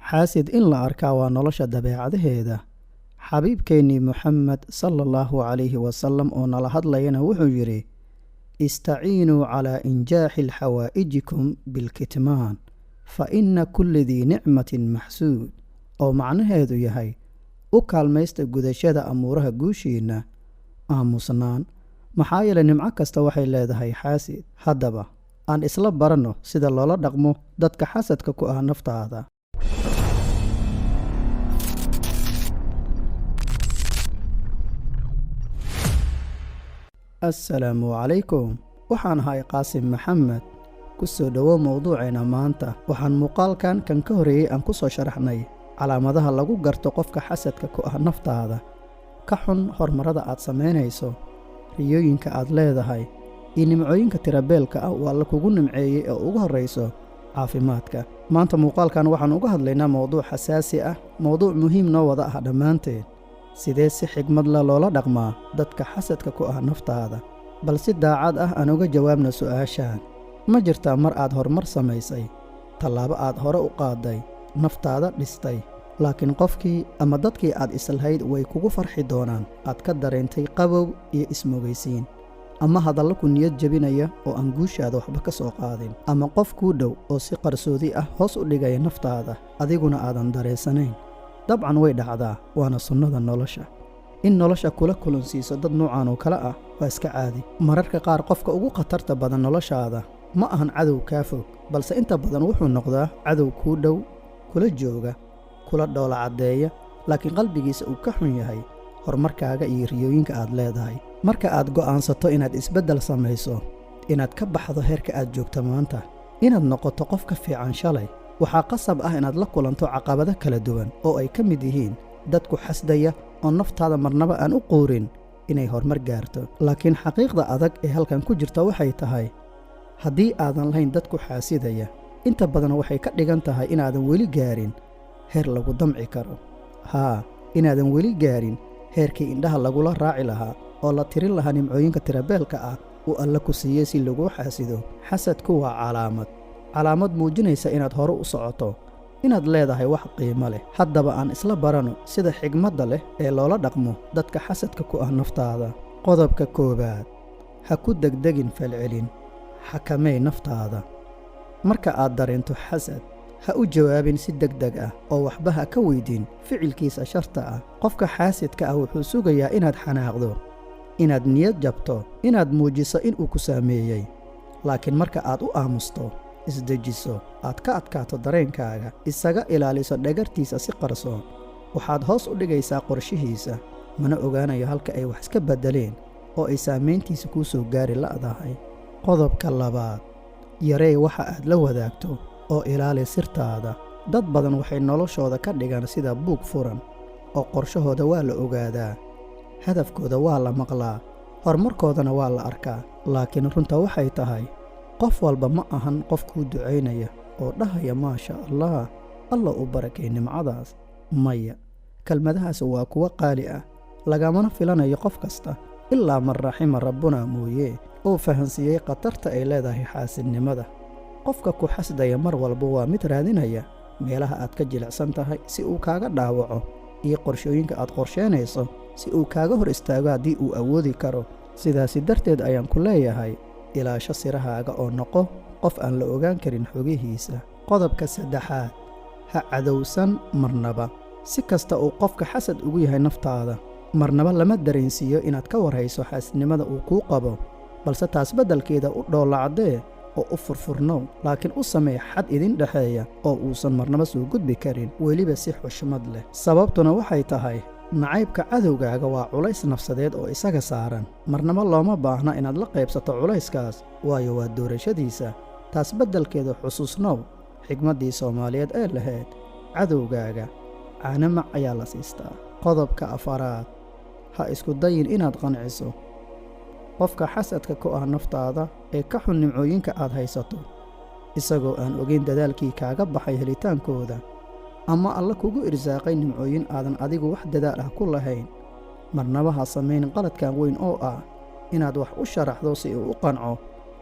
Xaasid in la arkaa waa nolosha dabeecadaheeda. Xabiibkeennii Muxamed sala allahu calayhi wasalam oo nala hadlayana wuxuu yidhi: istaciinuu calaa injaaxi xawaa'ijikum bilkitmaan, fa inna kulli dii nicmatin maxsuud, oo macnaheedu yahay u kaalmaysta gudashada amuuraha guushiinna aamusnaan, maxaa yeelay nimco kasta waxay leedahay xaasid. Haddaba aan isla baranno sida loola dhaqmo dadka xasadka ku ah naftaada. Assalaamu calaykum, waxaan ahay Qaasim Maxamed. Ku soo dhowow mowduuceena maanta. Waxaan muuqaalkan kan ka horreeyey aan ku soo sharaxnay calaamadaha lagu garto qofka xasadka ku ah naftaada, ka xun horumarada aad samaynayso, riyooyinka aad leedahay iyo nimcooyinka tirabeelka ah uu Alle kugu nimceeyey ee ugu horrayso caafimaadka. Maanta muuqaalkan waxaan uga hadlaynaa mowduuc xasaasi ah, mowduuc muhiim noo wada ah dhammaanteed. Sidee si xigmad leh loola dhaqmaa dadka xasadka ku ah naftaada? Bal si daacad ah aan uga jawaabna su'aashaan. Ma jirtaa mar aad horumar samaysay, tallaabo aad hore u qaaday, naftaada dhistay, laakiin qofkii ama dadkii aad islahayd way kugu farxi doonaan aad ka dareentay qabow iyo ismoogaysiin, ama hadallo ku niyad jebinaya oo aan guushaada waxba ka soo qaadin, ama qof kuu dhow oo si qarsoodi ah hoos u dhigaya naftaada, adiguna aadan dareensanayn? Dabcan way dhacdaa, waana sunnada nolosha. In nolosha kula kulansiiso dad noocan oo kale ah waa iska caadi. Mararka qaar qofka ugu khatarta badan noloshaada ma ahan cadow kaa fog, balse inta badan wuxuu noqdaa cadow kuu dhow, kula jooga, kula dhoola caddeeya, laakiin qalbigiisa uu ka xun yahay horumarkaaga iyo riyooyinka aad leedahay. Marka aad go'aansato inaad isbeddel samayso, inaad ka baxdo heerka aad joogto maanta, inaad noqoto qof ka fiican shalay, waxaa qasab ah inaad la kulanto caqabado kala duwan oo ay ka mid yihiin dadku xasdaya oo naftaada marnaba aan u quurin inay horumar gaarto. Laakiin xaqiiqda adag ee halkan ku jirta waxay tahay, haddii aadan lahayn dadku xaasidaya, inta badan waxay ka dhigan tahay inaadan weli gaarin heer lagu damci karo. Haa, inaadan weli gaarin heerkii indhaha lagula raaci lahaa oo la tirin lahaa nimcooyinka tirabeelka ah uu Alle ku siiyey si laguu xaasido. Xasadku waa calaamad, calaamad muujinaysa inaad hore u socoto, inaad leedahay wax qiimo leh. Haddaba aan isla barano sida xigmadda leh ee loola dhaqmo dadka xasadka ku ah naftaada. Qodobka koowaad: ha ku degdegin falcelin, xakamay naftaada. Marka aad dareento xasad, ha u jawaabin si degdeg ah oo waxba ha ka weydin ficilkiisa sharta ah. Qofka xaasidka ah wuxuu sugayaa inaad xanaaqdo, inaad niyad jabto, inaad muujiso inuu ku saameeyey. Laakiin marka aad u aamusto, isdejiso, aad ka adkaato dareenkaaga, isaga ilaaliso dhagartiisa si qarsoon, waxaad hoos u dhigaysaa qorshihiisa, mana ogaanayo halka ay wax iska beddeleen oo ay saamayntiisa kuu soo gaari la'dahay. Qodobka labaad: yaree waxa aad la wadaagto oo ilaali sirtaada. Dad badan waxay noloshooda ka dhigaan sida buug furan oo qorshahooda waa la ogaadaa, hadafkooda waa la maqlaa, horumarkoodana waa la arkaa. Laakiin runta waxay tahay, qof walba ma ahan qof kuu ducaynaya oo dhahaya maasha Allah, Alla u barakay nimcadaas. Maya, kelmadahaas waa kuwo qaali ah, lagamana filanayo qof kasta ilaa man raxima rabbuna mooye, oo fahansiiyey khatarta ay leedahay xaasidnimada. Qofka ku xasdaya mar walba waa mid raadinaya meelaha aad ka jilicsan tahay si uu kaaga dhaawaco, iyo qorshooyinka aad qorsheynayso si uu kaaga hor istaago haddii uu awoodi karo. Sidaasi darteed ayaan ku leeyahay, ilaasho sirahaaga oo noqo qof aan la ogaan karin xogihiisa. Qodobka saddexaad: ha cadowsan marnaba. Si kasta uu qofka xasad ugu yahay naftaada, marnaba lama dareensiiyo inaad ka warhayso xaasidnimada uu kuu qabo, balse taas beddelkeeda u dhoollacdee oo u furfurnow, laakiin u samee xad idin dhexeeya oo uusan marnaba soo gudbi karin, weliba si xushmad leh. Sababtuna waxay tahay, nacaybka cadowgaaga waa culays nafsadeed oo isaga saaran. Marnaba looma baahna inaad la qaybsato culayskaas, waayo waa doorashadiisa. Taas beddelkeeda xusuusnow xigmaddii Soomaaliyeed ee lahayd: cadowgaaga caano mac ayaa la siistaa. Qodobka afaraad: ha isku dayin inaad qanciso qofka xasadka ku ah naftaada ee ka xun nimcooyinka aad haysato, isagoo aan ogeyn dadaalkii kaaga baxay helitaankooda, ama Alla kugu irsaaqay nimcooyin aadan adigu wax dadaal ah ku lahayn. Marnaba ha samayn qaladkan weyn oo ah inaad wax u sharaxdo si uu u qanco,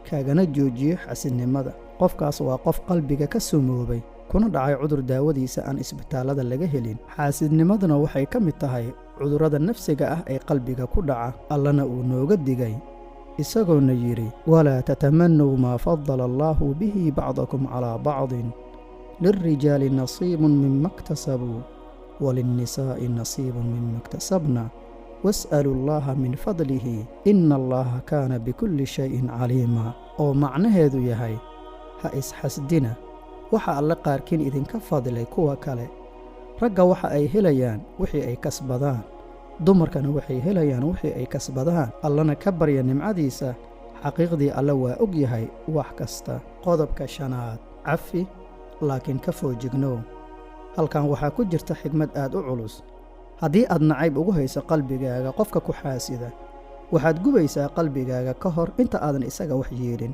kaagana joojiyo xasidnimada. Qofkaas waa qof qalbiga ka sumoobay. Kuna dhacay cudur daawadiisa aan isbitaallada laga helin. Xaasidnimaduna waxay ka mid tahay cudurrada nafsiga ah ee qalbiga ku dhaca, Allana uu nooga digay, isagoona yidhi: "Walaa tatamannow maa fadala Allaahu bihi bacdakum calaa bacdin, lilrijaali nasiibun mima iktasabuu walinnisaa'i nasiibun mima iktasabna, was'aluu Allaha min fadlihi, ina Allaha kaana bikulli shayin caliima." Oo macnaheedu yahay: ha isxasdina waxa Alle qaarkiin idinka fadilay kuwa kale. Ragga waxa ay helayaan wixii ay kasbadaan, dumarkana waxay helayaan wixii ay kasbadaan. Allana ka barya nimcadiisa. Xaqiiqdii Alle waa og yahay wax kasta. Qodobka shanaad: cafi, laakiin ka foojignow. Halkan waxaa ku jirta xigmad aad u culus. Haddii aad nacayb ugu hayso qalbigaaga qofka ku xaasida, waxaad gubaysaa qalbigaaga ka hor inta aadan isaga wax yeelin.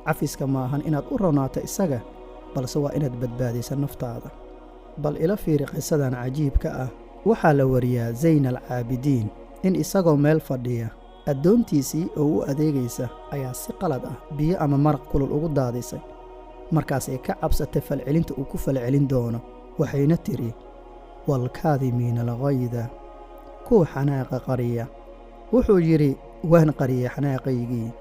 Cafiska maahan inaad u ronaato isaga, balse waa inaad badbaadisa naftaada. Bal ila fiiri qisadan cajiibka ah. Waxaa la wariyaa Zayn Alcaabidiin in isagoo meel fadhiya, addoontiisii oo u adeegaysa ayaa si qalad ah biyo ama maraq kulul ugu daadisay. Markaasay ka cabsatay falcelinta uu ku falcelin doono, waxayna tidhi: "Waalkaadimiina alghayda", kuwa xanaaqa qariya. Wuxuu yidhi: "Waan qariyey xanaaqaygii."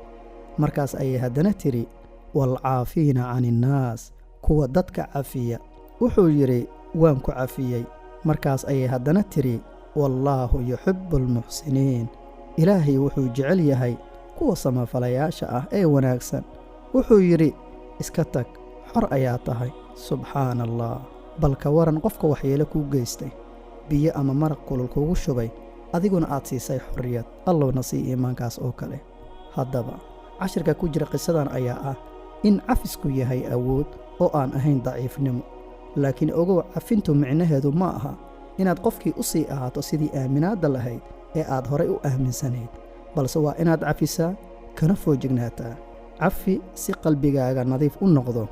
Markaas ayay haddana tidhi: "Waalcaafiina cani innaas", kuwa dadka cafiya. Wuxuu yidhi: "Waan ku cafiyey." Markaas ayay haddana tidhi: "Wallaahu yuxibbu almuxsiniin", Ilaahay wuxuu jecel yahay kuwa samafalayaasha ah ee wanaagsan. Wuxuu yidhi: "Iska tag, xor ayaa tahay." Subxaana Allah! Bal ka waran qofka waxyeelo kuu geystay, biyo ama maraq kulul kugu shubay, adiguna aad siisay xorriyad? Allowna sii iimaankaas oo kale. Haddaba cashirka ku jira qisadan ayaa ah in cafisku yahay awood oo aan ahayn daciifnimo. Laakiin ogow, cafintu micnaheedu ma aha inaad qofkii u sii ahaato sidii aaminaadda lahayd ee aad horay u aaminsanayd, balse waa inaad cafisaa kana foojignaataa. Cafi si qalbigaaga nadiif u noqdo,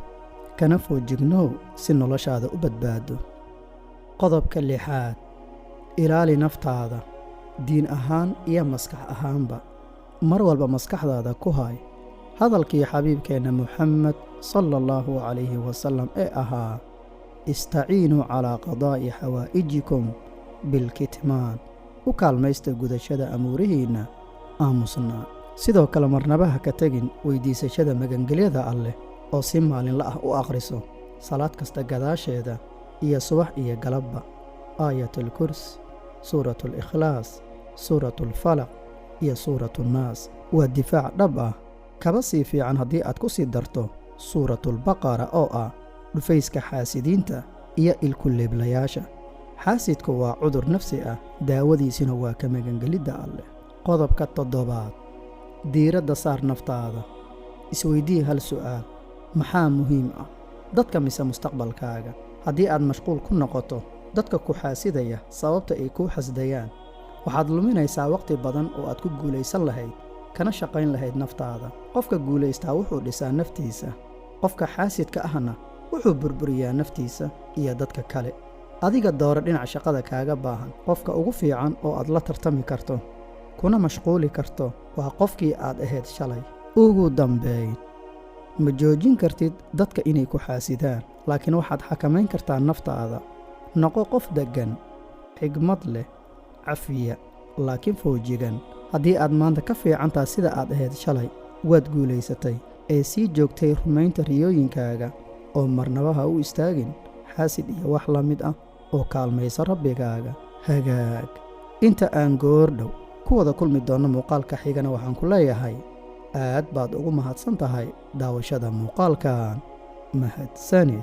kana foojignow si noloshaada u badbaado. Qodobka lixaad: ilaali naftaada diin ahaan iyo maskax ahaanba. Mar walba maskaxdaada ku hay hadalkii xabiibkeenna Muxamed sala Allahu calayhi wasalam ee ahaa: "Istaciinuu calaa qadaa'i xawaa'ijikum bilkitmaan", u kaalmaysta gudashada amuurihiinna aamusnaa. Sidoo kale marnaba ha ka tegin weydiisashada magangelyada Alleh, oo si maalinla ah u akhriso salaad kasta gadaasheeda iyo subax iyo galabba Aayatalkursi, Suuratualikhlaas, Suuratulfalaq iyo Suuratuunnaas. Waa difaac dhab ah. Kaba sii fiican haddii aad ku sii darto Suuratulbaqara, oo ah dhufayska xaasidiinta iyo ilkuleeblayaasha. Xaasidku waa cudur nafsi ah, daawadiisuna waa ka magangelidda Alleh. Qodobka toddobaad: diiradda saar naftaada. Isweydii hal su'aal: maxaa muhiim ah, dadka mise mustaqbalkaaga? Haddii aad mashquul ku noqoto dadka ku xaasidaya sababta ay kuu xasdayaan, waxaad luminaysaa waqti badan oo aad ku guulaysan lahayd kana shaqayn lahayd naftaada. Qofka guulaystaa wuxuu dhisaa naftiisa, qofka xaasidka ahna wuxuu burburiyaa naftiisa iyo dadka kale. Adiga dooro dhinac shaqada kaaga baahan. Qofka ugu fiican oo aad la tartami karto kuna mashquuli karto waa qofkii aad ahayd shalay. Ugu dambayn, ma joojin kartid dadka inay ku xaasidaan, laakiin waxaad xakamayn kartaa naftaada. Noqo qof deggan, xigmad leh, cafiya, laakiin foojigan. Haddii aad maanta ka fiicantaa sida aad ahayd shalay, waad guulaysatay. Ee sii joogtay rumaynta riyooyinkaaga, oo marnaba ha u istaagin xaasid iyo wax la mid ah, oo kaalmayso Rabbigaaga. Hagaag, inta aan goordhow ku wada kulmi doonno muuqaalka xigana, waxaan ku leeyahay aad baad ugu mahadsan tahay daawashada muuqaalkan. Mahadsanid.